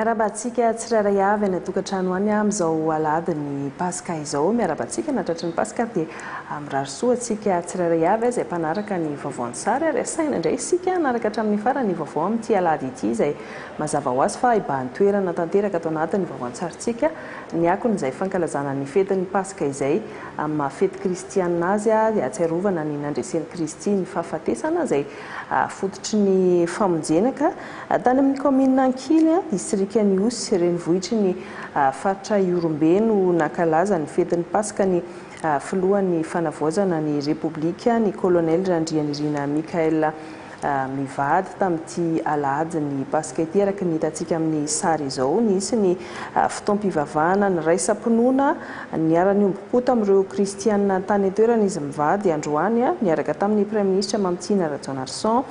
Miarahaba antsika tsirairay avy any an-tokantrano any amin'izao alahadin'ny Paska izao. Miarahaba antsika nahatratry ny Paska ary dia mirary soa antsika tsirairay avy izay mpanaraka ny vaovao an-tsary ary asaina indray isika hanaraka hatramin'ny farany ny vaovao amin'ity alahady ity izay mazava ho azy fa hibahan-toerana tanteraka ato anatin'ny vaovao an-tsarintsika ny akon'izay fankalazana ny fetin'ny Paska izay amin'ny maha fety kristianina azy dia ahatsiarovana ny nandresen'i Kristy ny fahafatesana izay fototry ny famonjena ka Tany amin'ny kaominina Ankily, distrikan'i Ihosy, renivohitry ny faritra Ihorombe no nankalaza ny fetin'ny Paska ny filohan'ny Fanavaozana ny Repoblika, ny Kolonely Randrianirina Michaël mivady tamin'ity alahadin'ny Paska ity. Araka ny hitantsika amin'ny sary izao, nisy ny fotoam-pivavahana niraisam-pinoana niara-niombom-po tamin'ireo kristianina tany an-toerana izy mivady androany, niaraka tamin'ny Praiminisitra Mamitiana Rajaonarison,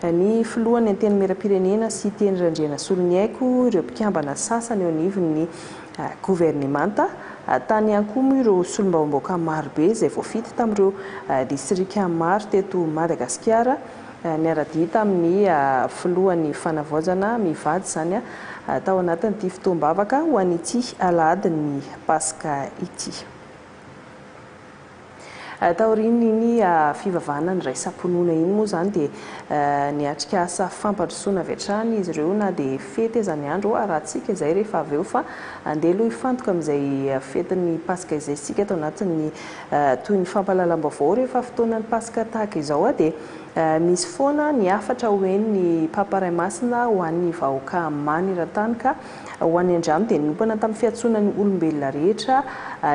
Ny filohan'ny Antenimierampirenena Siteny Randrianasoloniaiko, ireo mpikambana sasany eo anivon'ny governemanta. Tany ihany koa moa ireo solombavambahoaka marobe izay voafidy tamin'ireo distrika maro teto Madagasikara niara-dia tamin'ny filohan'ny Fanavaozana mivady izany tao anatin'ity fotoam-bavaka ho an'ity alahadin'ny Paska ity. Taorian'iny fivavahana niraisam-pinoana iny moa izany dia niatrika asa fampandrosoana avy hatrany izy ireo na dia fety aza ny andro. Arahantsika izay rehefa avy eo fa andeha aloha hifantoka amin'izay fetin'ny Paska izay isika ato anatin'ny toy ny fampahalalam-baovao. Rehefa fotoanan'ny Paska tahaka izao dia misy foana ny hafatra omen'ny Papa Ray Masina ho an'ny vahoaka maneran-tany ka Ho an'ny Andramo dia niompana tamin'ny fiantsoana ny olombelona rehetra,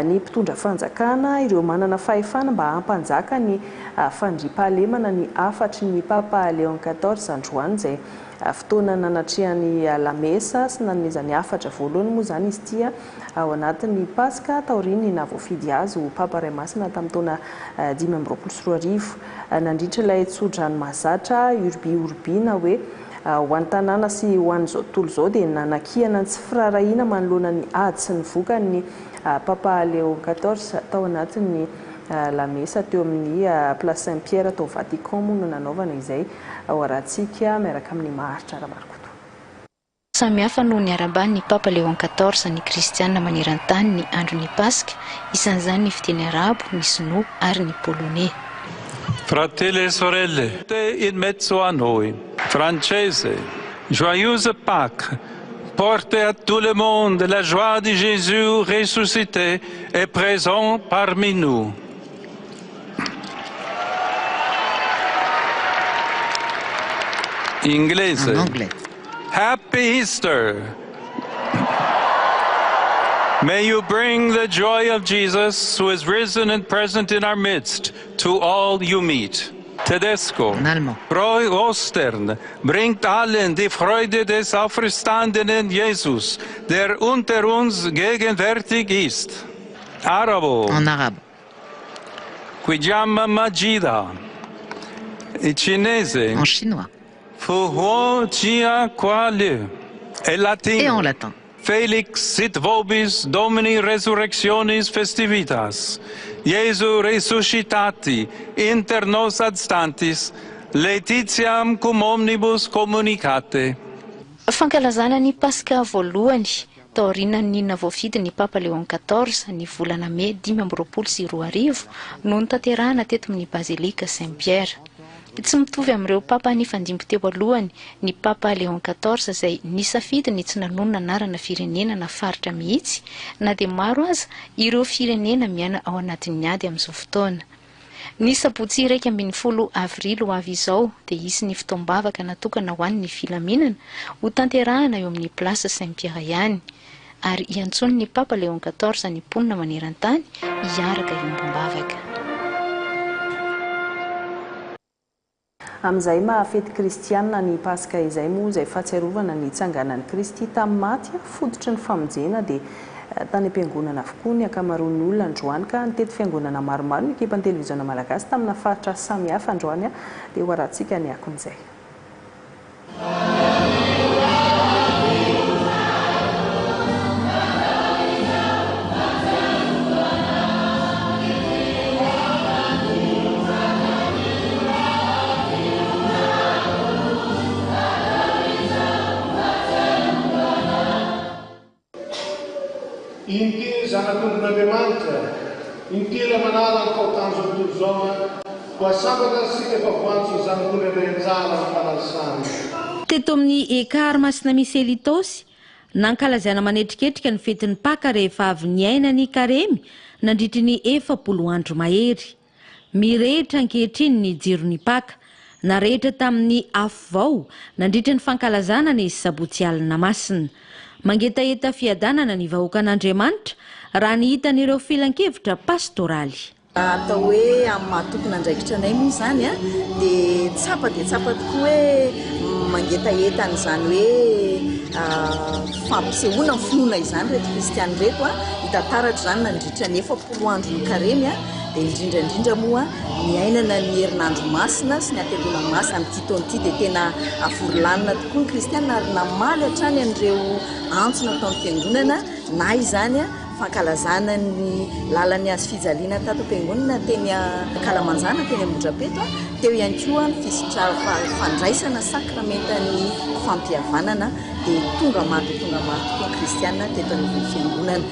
ny mpitondra fanjakana, ireo manana fahefana mba hampanjaka ny fandriampahalemana ny hafatry ny Papa Léon quatorze androany izay fotoana nanatrehany lamesa sy nanomezany hafatra voalohany moa izany izy ity ao anatin'ny Paska taorian'ny nahavoafidy azy ho Papa Ray Masina tamin'ny taona 2025 nandritra ilay tsodrano mahazatra Urbi Orbi na hoe Ho an'ny tanàna sy ho an'izao tontolo izao dia nanakiana ny tsy firaharahiana manoloana ny ady sy ny vokany ny Papa Léon quatorze tao anatin'ny lamesa teo amin'ny Place Saint Pierre tao Vatican moa no nanaovana izay ho arahantsika miaraka amin'i Maharitra Ramarikoto. Samy hafa noho ny arahaban'ny Papa Léon quatorze ny Kristiana maneran-tany ny andron'ny Paska, isan'izany ny fiteny arabo, ny sinoa ary ny poloney. Fratelli e sorelle, in mezzo a noi. Francese, Joyeuse Pâques, porte à tout le monde la joie de Jésus ressuscité et présent parmi nous. Inglese. En anglais. Happy Easter. May you bring the joy of Jesus, who is risen and present in our midst, to all you meet. Tedesco. En allemand. Frohe Ostern bringt allen die Freude des auferstandenen Jesus, der unter uns gegenwärtig ist. Arabo. En arabe. Qiyama Majida. Cinese. En chinois. Fu Huo Jia Kua Liu. E latino. Et en latin. Felix sit vobis Domini resurrectionis festivitas, Jesu resuscitati inter nos adstantis, laetitiam cum omnibus communicate. Fankalazana ny Paska voalohany, taorianan'ny nahavoafidy ny Papa Léon quatorze ny volana mey 2025 no notanterahana teto amin'ny Bazilika Saint Pierre. Tsy mitovy amin'ireo Papa nifandimby teo alohany ny Papa Léon quatorze izay nisafidy ny tsy nanonona anarana firenena na faritra mihitsy na dia maro aza ireo firenena miaina ao anatin'ny ady amin'izao fotoana. Ny sabotsy 11 avrily ho avy izao dia hisy ny fotoam-bavaka natokana ho an'ny filaminana hotanterahana eo amin'ny Place Saint Pierre ihany ary hiantsoan'ny Papa Léon quatorze ny mponina maneran-tany hiaraka hiombom-bavaka. Amin'izay maha fety kristianina ny Paska izay moa izay fahatsiarovana ny nitsanganan'i Kristy tamin'ny maty, fototry ny famonjena, dia tany am-piangonana avokoa ny ankamaroan'ny olona androany ka nitety fiangonana maromaro ny ekipan'ny Televiziona Malagasy tamina faritra samihafa androany dia ho arahantsika ny akon'izay. Inty ny Zanak'ondrin'Andriamanitra, inty ilay manala ny fahotan'izao tontolo izao, koa sambatra isika fa voantso ny Zanak'ondry handray anjara amin'ny fanasany. Teto amin'ny Ekar Masina Misely Itaosy, nankalazaina manetriketrika ny fetin'ny Paka rehefa avy niaina ny Karemy nandritry ny 40 andro mahery. Mirehitra ankehitriny ny jiron'ny Paka, narehitra tamin'ny afo vao nandritra ny fankalazana ny Sabotsy alina masina. Mangetaheta fiadanana ny vahoakan'Andriamanitra raha ny hitan'ireo filankevitra pastoraly. Raha atao hoe amin'ny maha tompon'andraikitra anay moa izany dia tsapa dia tsapa tokoa hoe mangetaheta an'izany hoe fampisehoana ny finoana izany ireto kristiana ireto. Hita taratra izany nandritra ny 40 andron'ny karemy. Dia indrindra indrindra moa niainana ny herinandro masina sy ny hateloana masina amin'ity taona ity dia tena avory lanina tokoa ny kristiana ary namaly hatrany an'ireo antso nataon'ny fiangonana na izany fankalazana ny lalan'ny hazo fijaliana tato am-piangonana teny ankalamanjana teny Ambohidrapeto, teo ihany koa ny fisitra fandraisana sakramentan'ny fampihavanana dia tonga maro dia tonga maro tokoa ny kristiana teto anivon'ny fiangonana.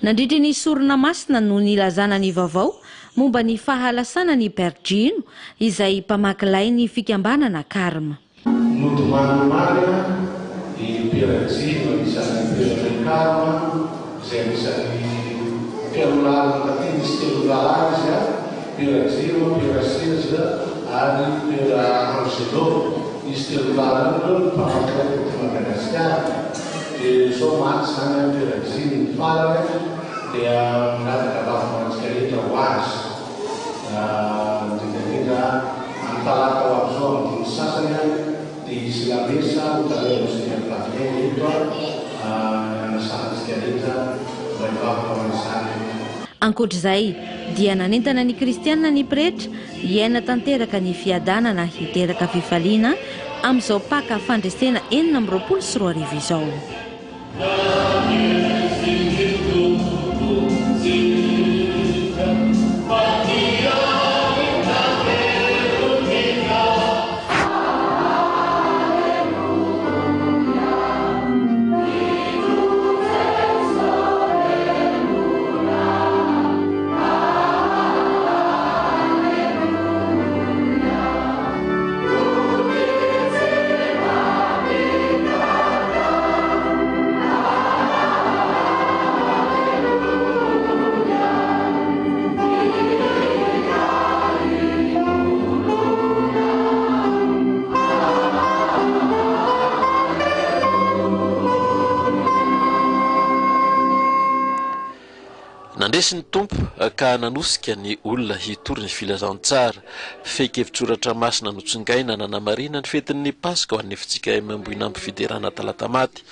Nandritry ny sorona masina no nilazana ny vaovao momba ny fahalasanan'i Bergino, izay mpamaky lay ny fikambanana Karma. Nodimandry omaly i Pera Gino, anisan'ny mpiran'ny Karma, izay anisan'ny mpialolalana taty, nisy telo rahalahy izy, Pera Gino, Pera Serge ary Pera Angelo. Izy telo lahy ireo no mpamaky lay teto Madagasikara. Dia izao maty izany an, Pera Gino ny farany dia mangataka vavaka ho antsika rehetra ho azy. Indrindra indrindra amin'ny talata ho avy izao amin'ny dimy sy sasany dia hisy lamesa ho tarihan'i Monseigneur Flavien eto hanasana antsika rehetra mba hivavaka ho an'izany. Ankoatra izay dia nanentana ny kristianina ny pretra hiaina tanteraka ny fiadanana hiteraka fifaliana amin'izao Paka fandresena 2026 izao. Nandresy ny Tompo ka nanosika ny olona hitory ny filazantsara. Fehin-kevitsoratra masina notsongaina nanamarihina ny fetin'ny Paska ho an'ny fjkm Ambohinambo Fiderana Talatamaty.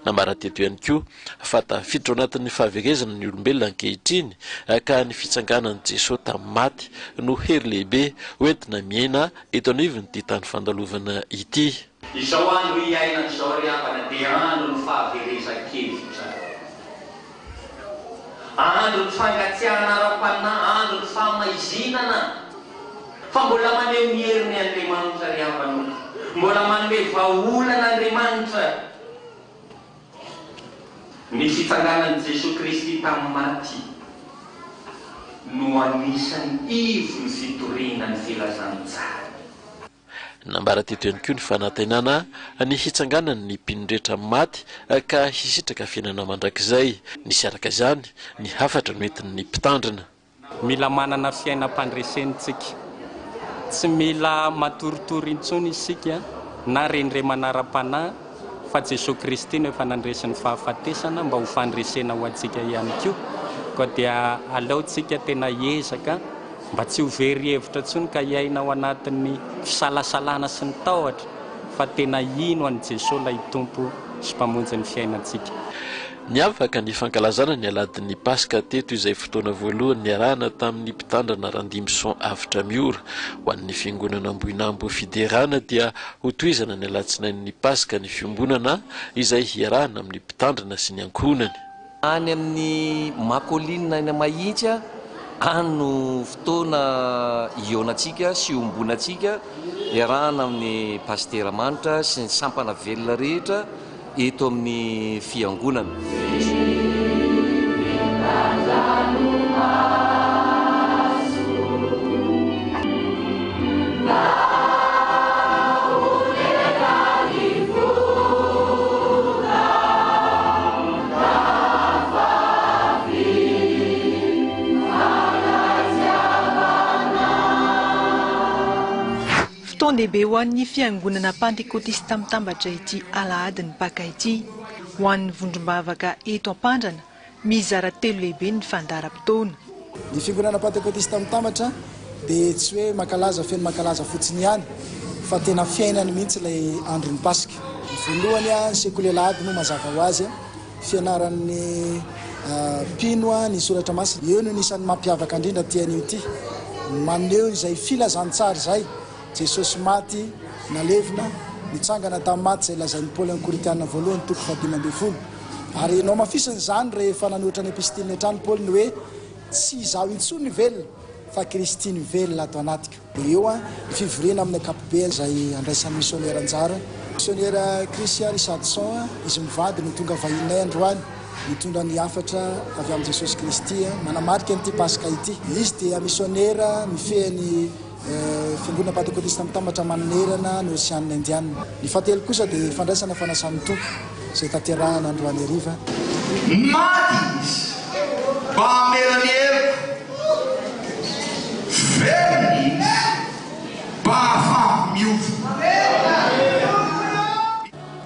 Nambara teto ihany koa fa tafiditra ao anatin'ny fahaverezana ny olombelona ankehitriny ka ny fitsanganan'i Jesoa tamin'ny maty no hery lehibe hoentina miaina eto anivon'ity tany fandalovana ity. Izao andro iainana izao ry havana dia andron'ny fahaverezan-kevitra. Andron'ny fangatsiahana ara-panahy, andron'ny fahamaizinana. Fa mbola maneho ny heriny Andriamanitra ry havana o. Mbola manome vahaolana Andriamanitra. Ny fitsanganan'i Jesoa Kristy tamin'ny maty no anisan'ny ivon'ny fitoriana ny filazantsara. Nambara teto ihany koa ny fanantenana ny hitsanganan'ny mpino rehetra maty ka hisitraka fiainana mandrakizay. Nisy araka izany ny hafatra noentin'ny mpitandrina. Mila manana fiainam-pandresena isika. Tsy mila matoritory intsony isika na rendremana ara-panahy fa Jesoa Kristy no efa nandresy ny fahafatesana mba ho fandresena ho antsika ihany koa. Koa dia aleo tsika tena hiezaka mba tsy ho very hevitra intsony ka hiaina ao anatin'ny fisalasalana sy ny tahotra fa tena hino an'i Jesoa ilay Tompo sy Mpamonjy ny fiainantsika. Niavaka ny fankalazana ny alahadin'ny Paska teto izay fotoana voalohany niarahana tamin'ny Mpitandrina Randimison Avotra Miora. Ho an'ny Fiangonana Ambohinambo Fiderana dia hotohizana ny alatsinain'ny Paska ny fiombonana izay hiarahana amin'ny Mpitandrina sy ny ankohonany. Any amin'ny Macolline any Mahitsy any no fotoana hihaonantsika sy hiombonantsika iarahana amin'ny Pasitera Manitra sy ny sampana velona rehetra eto amin'ny Fiangonana. Fotoan-dehibe ho an'ny Fiangonana Pantekotista Mitambatra ity Alahadin'ny Paka ity. Ho an'ny vondrom-bavaka eto Ampandrana, mizara telo lehibe ny fandaharam-potoana. Ny Fiangonana Pantekotista Mitambatra dia tsy hoe mankalaza feno mankalaza fotsiny ihany fa tena fiainany mihitsy ilay andron'ny Paska. Ny voalohany, ny sekoly alahady moa mazava ho azy, fianaran'ny mpino ny soratra masina. Eo no anisan'ny mampiavaka indrindra ity anio ity, maneho izay filazantsara izay, Jesosy maty, nalevina, nitsangana tamin'ny maty izay lazain'i Paoly amin'ny Korintiana voalohany toko faha-15. Ary nohamafisiny izany rehefa nanohitra ny epistiliny hatrany Paoly ny hoe, Tsy izaho intsony no velona, fa Kristy no velona ato anatiko. Dia eo ny fivoriana amin'ny ankapobeny izay andraisan'ny misionera anjara. Misionera Christian Richardson, izy mivady no tonga vahininay androany, nitondra ny hafatra avy amin'i Jesosy Kristy manamarika an'ity Paska ity. Izy dia misionera mifehy ny Fiangonana Pantekotista Mitambatra manerana ny Oseana Indiana. Ny fahatelo kosa dia fandraisana fanasan'ny Tompo izay tanterahana androany hariva. Maty izy mba hamela ny heloko. Velona izy mba hahafahako miova.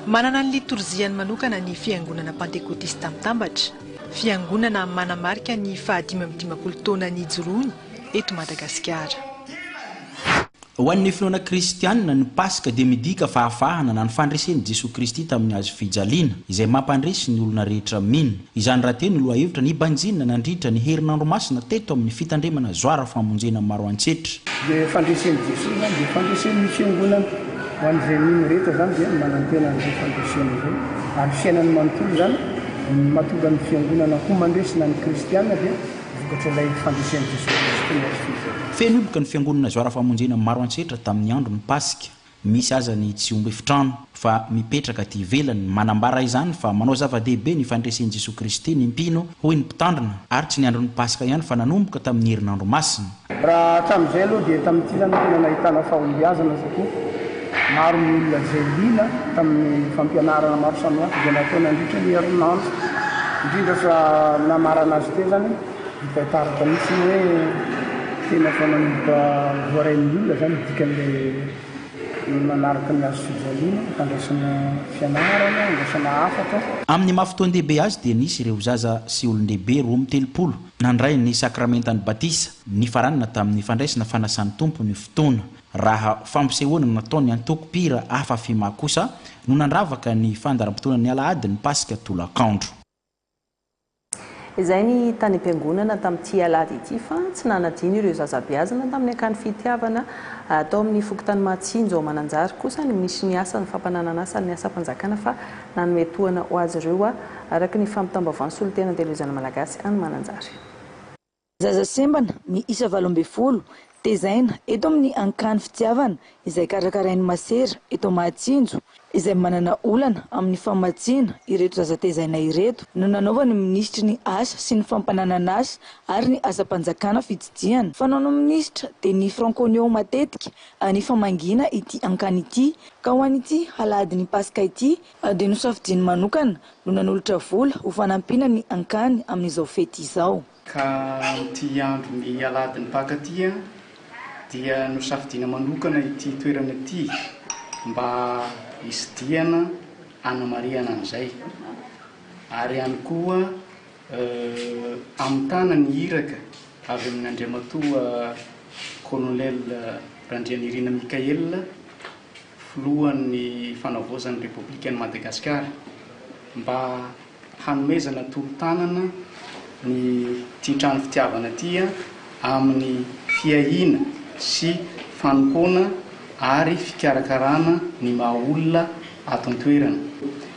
Manana ny litorziany manokana ny Fiangonana Pantekotista Mitambatra, fiangonana manamarika ny faha-55 taona nijoroany eto Madagasikara. Ho an'ny finoana kristianina, ny Paska dia midika fahafahana na ny fandresen'i Jesoa Kristy tamin'ny hazo fijaliana, izay mampandresy ny olona rehetra mino. Izany rahateo no lohahevitra nibanjinina nandritra ny herinandro masina teto amin'ny fitandremana Zoara Famonjena Maroantsetra. Dia fandresen'i Jesoa izany dia fandresen'ny Fiangonana. Ho an'izay mino rehetra izany dia manantena an'izay fandresena izay. Ary fiainany manontolo izany, ny mahatonga ny Fiangonana ho mandresy na ny kristiana dia Vokatr'ilay fandresen'i Jesoa Kristy ny hazo fijaliana. Feno hiboka ny fiangonana Zoara Famonjena Maroantsetra tamin'ny andron'ny Paska. Misy aza ny tsy omby efitrano fa mipetraka aty ivelany. Manambara izany fa manao zava-dehibe ny fandresen'i Jesoa Kristy ny mpino, hoy ny mpitandrina, ary tsy ny andron'ny Paska ihany fa nanomboka tamin'ny herinandro masina. Raha hatramin'izay aloha dia tamin'ity izany no tena nahitana fahombiazana satria maro ny olona izay liana tamin'ny fampianarana maro samihafa izay natao nandritra ny herinandro, indrindra fa namarana azy teo izany hita taratra mihitsy ny hoe tena efa manomboka voarain'ny olona izany ny dikan'ilay manaraka ny hazo fijaliana, fandraisana fianarana, andraisana hafatra. Amin'ny maha fotoan-dehibe azy dia nisy ireo zaza sy olon-dehibe 32 Nandray ny sakramentan'ny batisa, nifaranana tamin'ny fandraisana fanasan'ny Tompo ny fotoana, raha fampisehoana nataon'ny antoko mpihira Afafima kosa no nandravaka ny fandaharam-potoanan'ny alahadin'ny Paska tolakandro. Izay ny tany am-piangonana tamin'ity alahady ity fa tsy nanadino ireo zaza beazina tamin'ny akany fitiavana tao amin'ny fokontany Mahatsinjo ao Mananjary kosa ny minisitry ny asa ny fampananan'asa ny asam-panjakana fa nanome tohana ho azy ireo araka ny fampitam-baovaon'ny solontenantelevizana malagasy any Mananjary. Zaza sembana miisa 18, tezaina eto amin'ny Ankany Fitiavana izay karakarain'ny masera eto Mahatsinjo, izay manana olana amin'ny famatsiana ireto zaza tezaina ireto no nanaovan'ny minisitry ny Asa sy ny fampananan'asa ary ny asam-panjakana fitsidihana. Fanaon'ny minisitra dia ny Franconio matetika ny famangiana ity ankany ity ka ho an'ity alahadin'ny Paska ity dia nosafidiany manokana no nanolotra vola ho fanampiana ny ankany amin'izao fety izao. Ka amin'ity andron'ny alahadin'ny Paka ity dia nosafidiana manokana ity toerana ity mba hisidihana hanamarihana an'izay ary ihany koa hamitana ny iraka avy amin' Andriamatoa Colonel Randrianirina Michaël, Filohan' ny Fanavaozan' ny Repoblikan' i Madagasikara, mba hanomezana tolo-tanana ny ity trano fitiavana ity amin' ny fiahiana sy fanompoana ary fikarakarana ny maha olona ato an-toerana.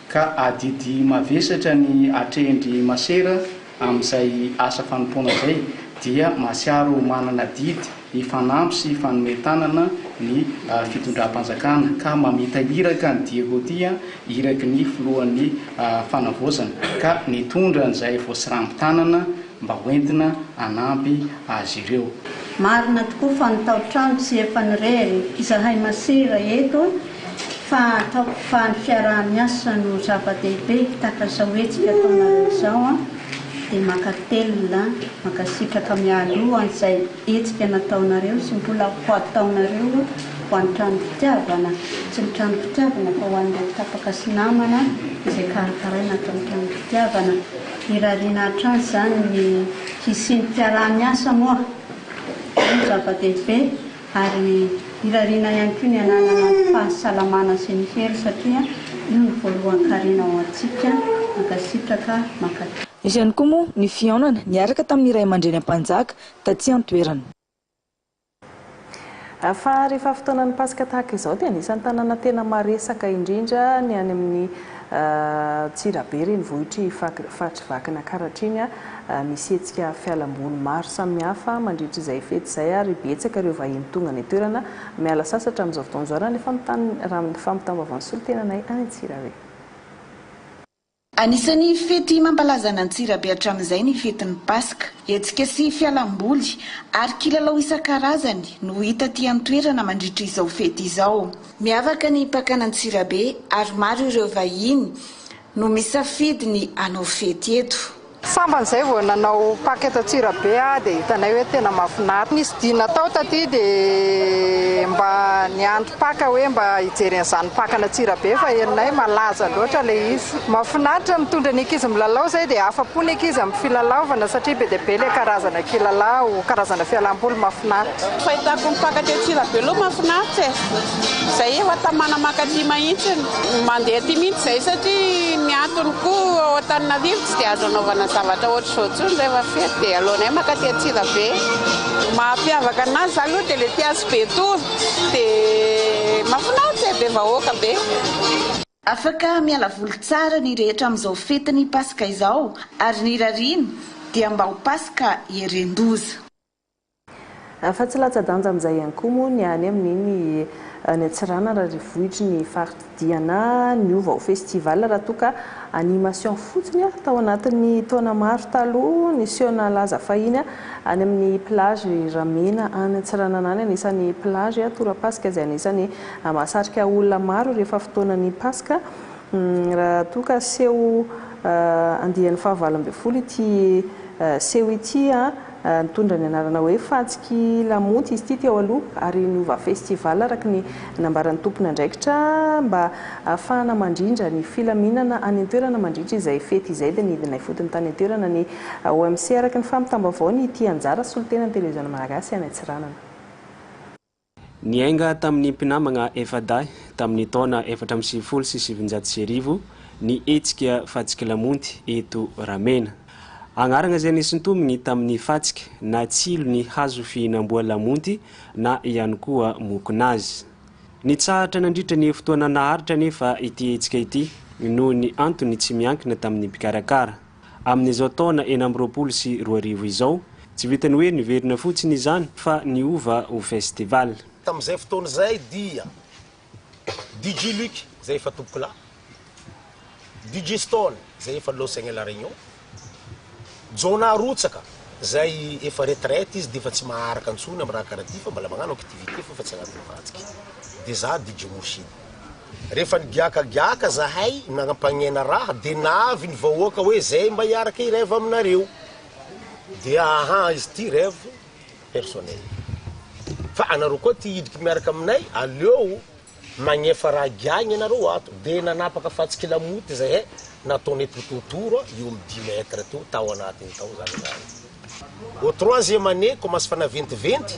Ka adidy mavesatra ny atrehin-dry Masera Amin'izay asa fanompoana izay dia mahatsiaro ho manana adidy hifanampy sy hifanome tanana ny fitondram-panjakana ka mamita iraka ny Diego ity, iraky ny filohan'ny fanavaozana ka nitondra an'izay voasirambi-tanana mba hoentina hanampy azy ireo. Marina tokoa fa ny tao-trano tsy efa nirehiny izahay masera eto fa ataoko fa ny fiaraha-miasa no zava-dehibe tahaka izao hetsika ataonareo izao an! Dia mankatelina, mankasitraka mialoha an'izay hetsika nataonareo sy mbola ho ataonareo ho an'ny Trano Fitiavana, tsy ny Trano Fitiavana fa ho an'ireo tapaka sy namana izay karakaraina ato amin'ny Trano Fitiavana. Irariana hatrany izany ny hisian'ny fiaraha-miasa moa, io no zava-dehibe. Ary irariana ihany koa ny hananana ny fahasalamana sy ny hery satria io no voalohan-karena ho antsika. Mankasitraka, mankatò. Nisy ihany koa moa ny fihaonana niaraka tamin'ny ray aman-dreny Ampanjaka taty an-toerana. Fa rehefa fotoanan'ny Paska tahaka izao dia anisan'ny tanàna tena maresaka indrindra ny any amin'ny Antsirabe renivohitr'i faritr'i Vakinankaratra iny. Misy hetsika fialamboly maro samihafa mandritra izay fety izay ary betsaka ireo vahiny tonga any an-toerana miala sasatra amin'izao fotoana izao raha ny fampitam-baovaon'ny solontenanay any Antsirabe. Anisan'ny fety mampalaza an'Antsirabe hatramin'izay ny fetin'ny Paska. Hetsika sy fialamboly ary kilalao isan-karazany no hita aty an-toerana mandritra izao fety izao. Miavaka ny Pakan'Antsirabe ary maro ireo vahiny no misafidy ny hanao fety eto. Sambany izay vao nanao Paka eto Antsirabe aho dia hitanay hoe tena mahafinaritra. Nisy dihy natao taty dia mba niandry Paka hoe mba hijery an'izany Pakan'Antsirabe fa henonay malaza loatra ilay izy. Mahafinaritra mitondra ny ankizy milalao izay dia afa-po ny ankizy amin'ny filalaovana satria be dia be ilay karazana kilalao, karazana fialamboly mahafinaritra. Fahitako ny Paka aty Antsirabe aloha mahafinaritra e! Izay efa tamana mankaty mihitsy. Mandeha aty mihitsy izay satria ny antony koa ao Antananarivo tsy dia azo anaovana zavatra ohatr'izao intsony rehefa fety dia aleonay mankaty Antsirabe. Mampiavaka anazy izany aloha dia ilay piasy be tour dia mahafinaritra e, be vahoaka be. Afaka miala voly tsara ny rehetra amin'izao fetin'ny Paska izao ary ny irariana dia mba ho Paska hieren-doza. Fa tsy latsa-danja amin'izay ihany koa moa ny any amin'iny any Antsiranana renivohitry ny faritra Diana niova ho festival raha toa ka animation fotsiny tao anatin'ny taona maro taloha ny seho nalaza fahiny any amin'ny plage Ramena any Antsiranana any anisan'ny plage torapasika izay anisan'ny mahasarika olona maro rehefa fotoanan'ny Paska raha toa ka seho andiany faha 18 ity seho ity. Nitondra ny anarana hoe Fantsiky Lamonty izy ity teo aloha ary niova festival araka ny nambaran'ny tompon'andraikitra mba hahafahana mandrindra ny filaminana any an-toerana mandritra izay fety izay dia nidina ifotony tany an-toerana ny OMC araka ny fampitam-baovao ny ity anjara solontenan'ny televiziona malagasy any Antsiranana. Niainga tamin'ny mpinamagna efa-dahy tamin'ny taona 1994 ny hetsika Fatsiky Lamonty eto Ramena. Agnaragna izay nisintomigny tamin'ny fatsiky na tsilo ny hazo fihinam-boa lamonty na ihany koa mokonazy. Nitsahatra nandritra ny fotoana naharitra anefa ity hetsika ity noho ny antony tsy miankina tamin'ny mpikarakara. Amin'izao taona 2026 izao, tsy vitan'ny hoe niverina fotsiny izany fa niova ho festival. Tamin'izay fotoana izay dia DJ Luc izay efa tompokolahy, DJ Stone izay efa Los Aignes La Réunion, Jonah Rotsaka izay efa retraite izy dia efa tsy maharaka intsony amin'ny raha karaha ity fa mbola magnano activité fa efa tsy agnatin'ny vadiky, dia za DJ Mourchid. Rehefa nigiakagiaka zahay nagnampagnena raha de navy ny vahoaka hoe zay mba hiaraka hi-rêve aminareo de ahaa izy ty rêve personnel fa anareo koa ty hidriky miaraka aminay aleo magnefa raha giagny anareo ato de nanapaka fatsiky lamoty zahay nataonay tout autour eo amy dix mètres teo tao anatiny tao zany raha io. Au troisième année commence fa naventiventy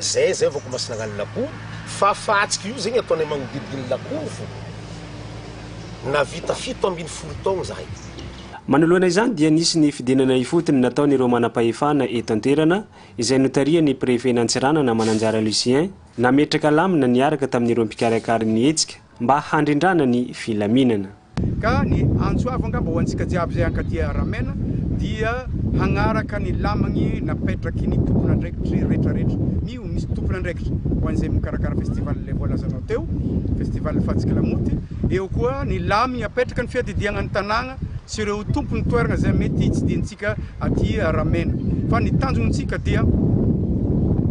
zay zay vao commence nagnano lakoro fa fatsika io zegny ataonay magnodidigny ny lakoro fô navita 17 taogno zahay. Manoloana izany dia nisy ny fidinana ifotony nataon'ireo manam-pahefana eto an-toerana izay notarihan'ny prefen'Antsiranana Mananjara Lucien nametraka lamina niaraka tamin'ireo mpikarakara ny hetsika mba handrindrana ny filaminana. Ka ny antso avo angamba ho antsika jiaby izay hankaty Ramena dia hagnaraka ny lamagny napetraky ny tompon'andraikitry retraretra. Mio misy tompon'andraikitra ho an'izay mikarakara festival ilay voalazanao teo, festival Fatsiky Lamoty. Eo koa ny lamigny apetraka ny fiadidiagna ny tanàgna sy ireo tompon'ny toeragna izay mety hitsidihantsika aty Ramena. Fa ny tanjognontsika dia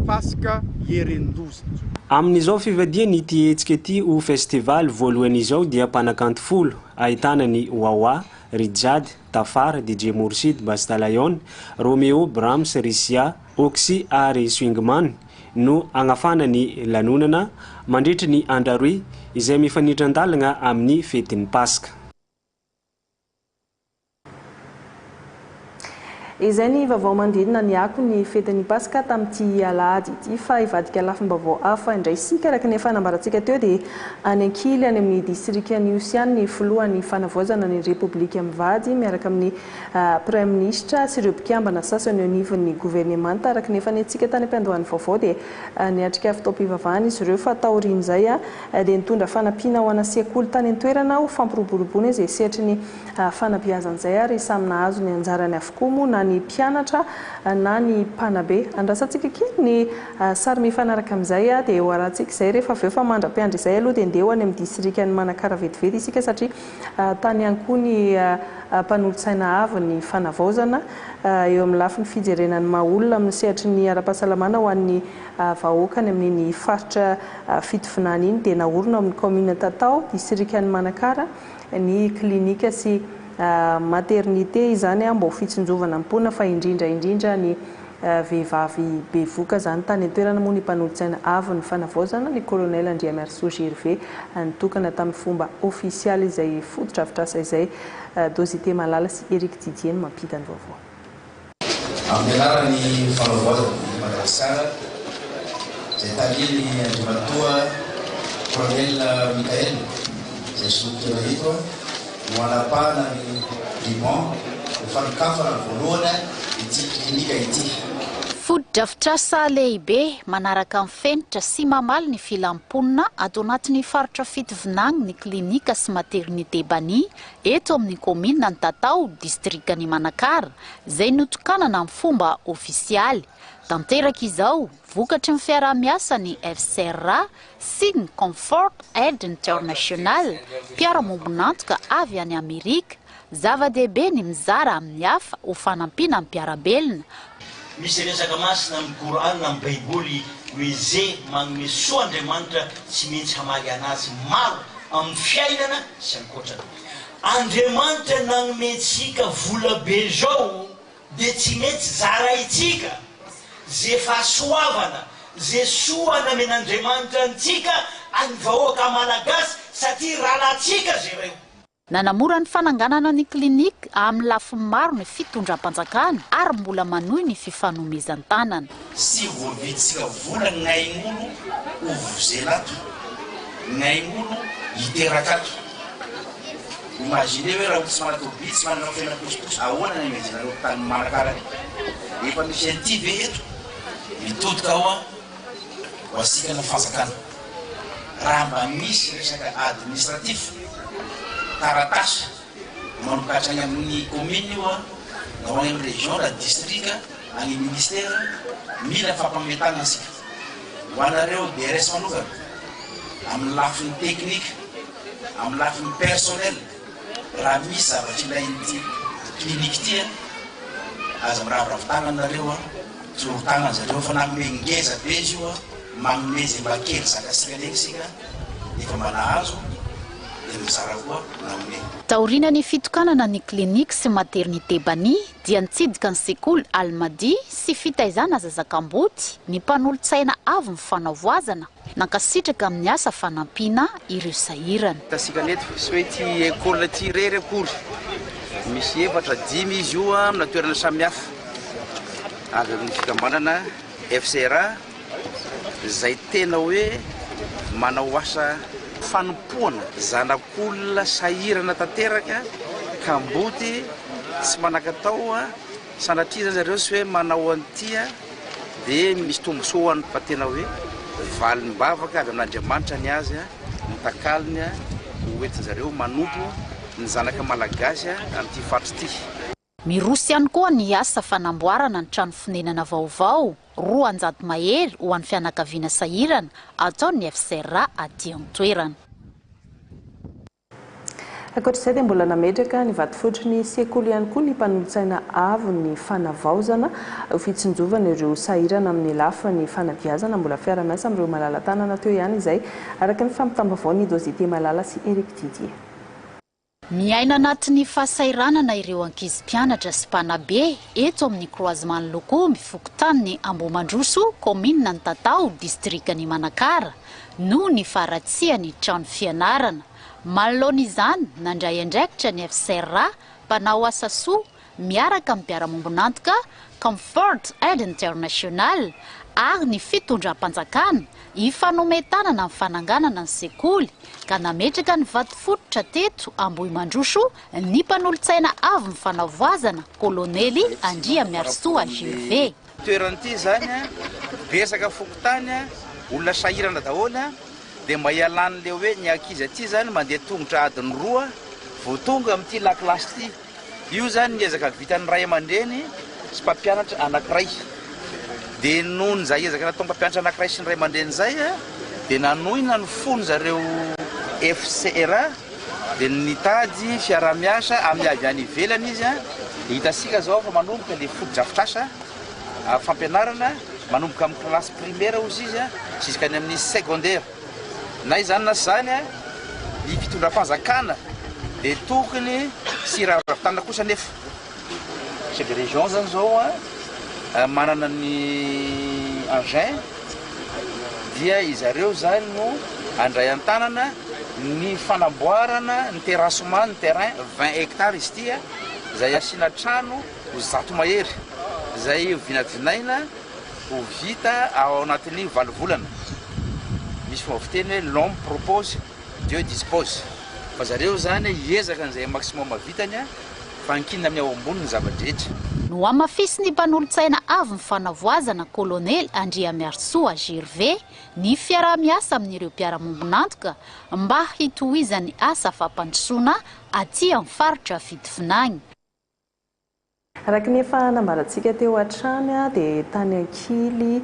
Paska Hierendoza. Amin'izao fivadihan' ity hetsika ity ho festival voalohany izao dia mpanakanto folo, ahitana ny Wawa, Rijade, Tafara, DJ Mourchid, Basta Lion, Romeo, Brahms, Risia, Oxy ary Swingman no hagnafana ny lanonana mandritry ny andraroy izay mifanindran-dalagna amin'ny fetin'ny Paska. Izay ny vaovao manodidina ny ako ny fetin'ny Paska tamin'ity alahady ity fa hivadika lafim-baovao hafa indray isika. Araka ny efa nambarantsika teo dia any Ankily any amin'ny distrikan'Ihosy any ny filohan'ny fanavaozana ny Repoblika mivady miaraka amin'ny Praiminisitra sy ireo mpikambana sasany eo anivon'ny governemanta. Araka ny efa nentintsika tany am-piandohan'ny vaovao dia niatrika fotoam-pivavahana izy ireo fa taorian'izay dia nitondra fanampiana ho ana sekoly tany an-toerana ho fampiroboroboana izay sehatry ny fanabeazana izay ary samy nahazo ny anjarany avokoa moa na ny mpianatra na ny mpanabe. Andrasantsika kely ny sary mifanaraka amin'izay dia ho arahantsika izay rehefa avy eo fa mandra-piandry izay aloha dia ndeha ho any amin'ny distrikan'i Manakara vetivety isika satria tany ihany koa ny mpanolotsaina avo ny fanavaozana eo amin'ny lafiny fijerena ny maha olona amin'ny sehatry ny ara-pahasalamana ho an'ny vahoaka any amin'iny faritra Fitovinany iny dia naorina ao amin'ny kaominina Tatao, distrikan'i Manakara, ny klinika sy maternité izany mba ho fitsinjovana ny mponina fa indrindra indrindra ny vehivavy bevoka izany. Tany an-toerana moa ny mpanolotsaina avo ny fanavaozana, ny Colonel Andriamiarisoa Gervais, nitokana tamin'ny fomba ofisialy izay fotodrafitrasa izay. Dosite Malala sy Eric Didier no mampita ny vaovao. Amin'ny anaran'ny Fanavaozana i Madagasikara, izay tarihin'i Andriamatoa Colonel Mickaël, izay solontena eto, no hanapahana ny ruban ho fanokafana voalohany ity klinika ity. Fotodrafitrasa lehibe manaraka ny fenitra sy mamaly ny filan'ny mponina ato anatin'ny faritra Fitovinagny ny klinika sy maternité Bani eto amin'ny kaominina Antatao, distrikan'i Manakara, izay notokanana amin'ny fomba ofisialy. Tanteraka izao, vokatry ny fiaraha-miasan'ny FCRA sy ny Comfort Aid International, mpiara-mombon'antoka avy any Amerika. Zava-dehibe ny mizara amin'ny hafa ho fanampiana ny mpiara-belona. Misy resaka masina amin'ny Qour'an amin'ny baiboly hoe ze magnome soa Andriamanitra tsy maintsy hamaly anazy maro amin'ny fiainana sy ankoatrany. Andriamanitra nagnome antsika vola be zao de tsy mety zaraintsika ze fahasoavana, ze soa namen'Andriamanitra antsika any vahoaka Malagasy satria rahalahintsika zereo. Nanamora ny fananganana ny clinique amin'ny lafiny maro ny fitondram-panjakana ary mbola manohy ny fifanomezan-tanana. Sy voavidintsika vola gnaign'olo ho vozena ato, gnaign'olo hiteraka ato. Imaginez hoe raha olo tsy manana tôbily, tsy manana fiainana posiposy, ahoana ny hamezenareo tany Manakara any? Efa misy an'ity ve eto? Mitodika ao an, ho asiaka ny fanjakana. Raha mba misy resaka administratif, taratasy, manomboka hatrany amin'ny commune io an, na ho any amin'ny région na district, any ministère, mila fampametahana isika. Ho anareo DRS manokana, amin'ny lafiny technique, amin'ny lafiny personnel, raha misy zavatra ilain'ity clinique ity an, aza miraviravy tanana nareo an, tolory tanana zareo fa nanome ngeza be izy io an, manome izay mba kely zakasika regny isika efa mba nahazo dia mizara koa nanome. Taoriana ny fitokanana ny clinique sy maternité Bani dia nitsidika ny sekoly Almadi sy fitaizana zaza kamboty ny mpanolotsaina avo ny fanavoazana nankasitraka amin'ny asa fanampiana ireo sahirana. Hitantsika eto fa tsy hoe ity école ity irery akory, misy efatra, dimy izy io amina toerana samihafa avy amin'ny fikambanana FCRA izay tena hoe manao asa fanompoana zanak'olona sahirana tanteraka, kamboty, tsy manan-katao, sanatria izany zareo tsy hoe manao an'ity dia misy tombontsoa ho an'ny fa tena hoe valim-bavaka avy amin'Andriamanitra ny azy ny takalony ho entin-jareo manompo ny zanaka malagasy amin'ity faritra ity. Miroso ihany koa ny asa fanamboarana ny trano fonenana vaovao 200 mahery ho an'ny fianakaviana sahirana ataon'ny FCRA aty an-toerana. Ankoatra izay dia mbola nametraka ny vatofotry ny sekoly ihany koa ny mpanolotsaina avo ny fanavaozana ho fitsinjovana ireo sahirana amin'ny lafiny fanabeazana. Mbola fiara-miasa amin'ireo malala-tanana teo ihany izay, araka ny fampitam-baovaon'i Dosité Malala sy Eric Didier. Miaina anatin'ny fahasahiranana ireo ankizy mpianatra sy mpanabe eto amin'ny Croisement Lokomy, fokontanin'i Ambohimandroso, kaominina Antatao, distrikan'i Manakara, noho ny faharatsian'ny trano fianarana. Manoloana izany, nandray andraikitra ny FCRA, mpanao asa soa, miaraka amin'ny mpiara-mombon'antoka Comfort Aid International ary ny fitondram-panjakana hifanome tanana amin'ny fananganana ny sekoly ka nametraka ny vatofototra teto Ambohimandroso ny mpanolotsaina avon'ny fanavoazana Kolonely Andriamiarisoa Gervais. Toerana ity izany betsaka fokontany, olona sahirana daholo dia mba hialan'ilay hoe ny ankizy aty izany mandeha tongotra adiny roa vao tonga amin'ity lakilasy ity. Io izany ny ezaka vitan'ny ray aman-dreny sy mpampianatra anankiray. Dia noho izay ezaka nataon'ny mpampianatra anankiray sy ny ray aman-dreny izay dia nanohina ny fony zareo FCRA dia nitady fiaraha-miasa amin'ny avy any ivelany izy. Dia hitantsika izao fa manomboka ilay fotodrafitrasa fampianarana manomboka amin'ny classe primaire hozy izy jusqu'any amin'ny secondaire. Na izany na tsy izany, ny fitondram-panjakana dia tokony tsy hiraviravy kosa anefa. Chef de région izany izao manana ny engin dia izareo izany no handray an-tanana ny fanamboarana ny terrassement ny terrain 20 hectares izy ity izay asiana trano ho 100 mahery izay vinavinaina ho vita ao anatin'ny valo volana. Misy fomba fiteny hoe l'homme propose, Dieu dispose. Fa zareo izany hiezaka an'izay maximum vitany fa ankinina amin'ny ao ambony ny zava-drehetra. Nohamafisin'ny mpanolotsaina avon'ny fanavoazana Kolonely Andriamiarisoa Gervais ny fiaraha-miasa amin'ireo mpiara-mombon'antoka mba hitohizan'ny asa fampandrosoana aty amin'ny faritra Fitovinagny. Araka ny efa nambarantsika teo hatrany dia tany Ankily,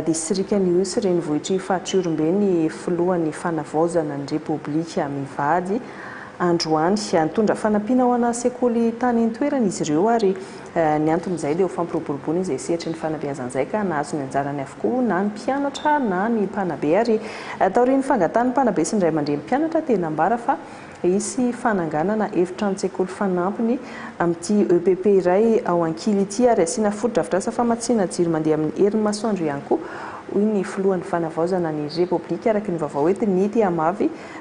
distrikan'i Ihosy, renivohitr'i Faritr'Ihorombe ny filohan'ny fanavaozana ny Repoblika mivady androany. Nitondra fanampiana ho ana sekoly tany an-toerana izy ireo ary ny anton'izay dia ho fampiroboroboana izay sehatry ny fanabeazana izay ka nahazo ny anjarany avokoa na ny mpianatra na ny mpanabe ary taorian'ny fangatahan'ny mpanabe sy ny ray aman-dreny mpianatra dia nambara fa Hisy fananganana efitranon-tsekoly fanampiny amin'ity EPP iray ao Ankily ity ary hasiana fotodrafitrasa famatsiana jiro mandeha amin'ny herin'ny masoandro ihany koa, hoy ny filohan'ny Fanavaozana ny Repoblika, araka ny vaovao entin'ny Mitia